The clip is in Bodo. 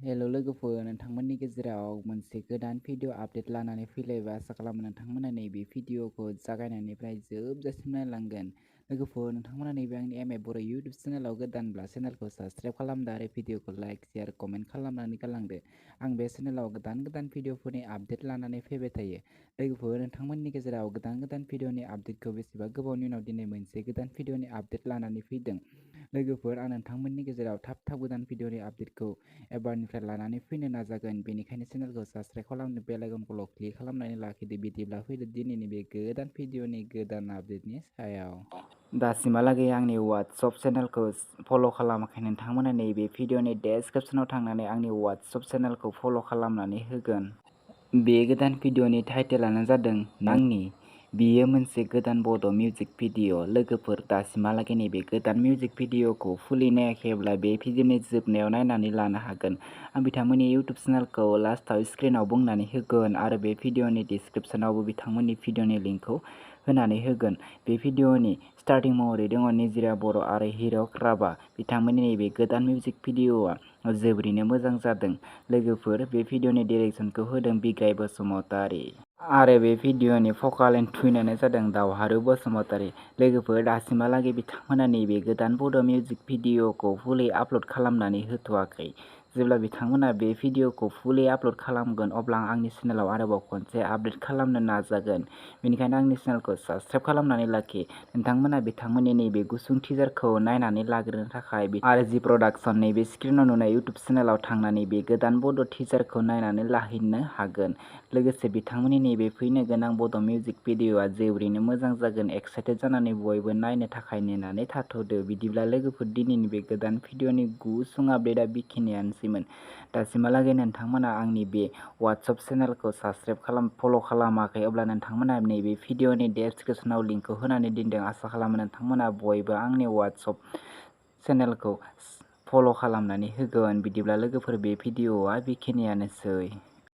हेल' लोगोफोर, नोंथांमोननि गेजेराव मोनसे गोदान भिडिअ आपडेट लानानै फैलायबाय। आसा खालामो नोंथांमोना नैबे भिडिअखौ जागायनायनिफ्राय जोबजासिम नायलांगोन। लोगोफोर, नोंथांमोना नैबे आंनि बर' इउटुब चेनेलाव गोदानब्ला चेनेलखौ साबस्क्राइब खालामदो आरो भिडिअखौ लाइक, शेयार, कमेन्ट खालामनानै गालांदो। आं बे चेनेलाव गोदान भिडिअफोरनि आपडेट लानानै फैबाय थायो। लोगोफोर, नोंथांमोननि गेजेराव गोदान भिडिअनि आपडेटखौ बेसेबा गोबावनि उनाव दिनै मोनसे गोदान भिडिअनि आपडेट लानानै फैदों। लोगोफोर, आं नोंथांमोननि गेजेराव थाब गोदान भिडिअनि आपडेटखौ एबारनिफ्राय लानानै फैनो नाजागोन। बेनिखायनो चेनेलखौ साबस्क्राइब खालामनो बेल आइकनखौ क्लिक खालामनानै लाखिदो। बिदिब्ला फैदो दिनैनि बे गोदान भिडिअनि गोदान आपडेटनि सायाव। दासिमहालागै आंनि वाट्सएप चेनेलखौ फल' खालामाखै नोंथांमोना नैबे भिडिअनि डेसक्रिपसनाव थांनानै आंनि वाट्सएप चेनेलखौ फल' खालामनानै होगोन। बे गोदान भिडिअनि टाइटेलानो जादों आंनि। बियो मोनसे गोदान बड' मिउजिक भिडिअ। लोगोफोर, दासिमहालागै नैबे गोदान मिउजिक भिडिअखौ फुलि नायाखैब्ला बे भिडिअनि जोबनायाव नायनानै लानो हागोन। आं बिथांमोननि इउटुब चेनेलखौ लास्टआव स्क्रिनाव बुंनानै होगोन आरो बे भिडिअनि डिसक्रिपसनावबो बिथांमोननि भिडिअनि लिंकखौ होनानै होगोन। बे भिडिअनि स्टार्टिं महरै दङ निजरा बर' आरो हिरक राभा। बिथांमोननि नैबे गोदान मिउजिक भिडिअआ जोबोरैनो मोजां जादों। लोगोफोर, बे भिडिअनि डिरेक्सनखौ होदों बिग्राय बसुमतारी आरो बे भिडिअनि भकाल एन्ड ट्युनआनो जादों दावहारु बसुमतारी। लोगोफोर, दासिमहालागै बिथांमोना नैबे गोदान बड' मिउजिक भिडिअखौ फुलि आपल'ड खालामनानै होथ'वाखै। जेब्ला बिथांमोना बे भिडिअखौ फुलि आपल'ड खालामगोन अब्ला आं आंनि चेनेलाव आरोबाव खनसे आपडेट खालामनो नाजागोन। बेनिखायनो आंनि चेनेलखौ साबस्क्राइब खालामनानै लाखि। नोंथांमोना बिथांमोननि नैबे गुसुं टिजारखौ नायनानै लाग्रोनो थाखाय आरो जि प्रडाक्शन नैबे स्क्रिनाव नुनाय इउटुब चेनेलाव थांनानै बे गोदान बड' टिजारखौ नायनानै लाहैनो हागोन। लोगोसे बिथांमोननि नैबे फैनो गोनां बड' मिउजिक भिडिअआ जोबोरैनो मोजां जागोन। एक्साइटेड जानानै बयबो नायनो थाखाय नेनानै थाथ'दो। बिदिब्ला लोगोफोर, दिनैनि बे गोदान भिडिअनि गुसुं आपडेटआ बेखिनियानोसैमोन। दासिमहालागै नोंथांमोना आंनि बे वाट्सएप चेनेलखौ फल' खालामाखै अब्ला नोंथांमोना नैबे भिडिअनि डेसक्रिपसनाव लिंकखौ होनानै दोनदों। आसा खालामो नोंथांमोना बयबो आंनि वाट्सएप चेनेलखौ फल' खालामनानै होगोन। बिदिब्ला लोगोफोर, बे भिडिअआ बेखिनियानोसै।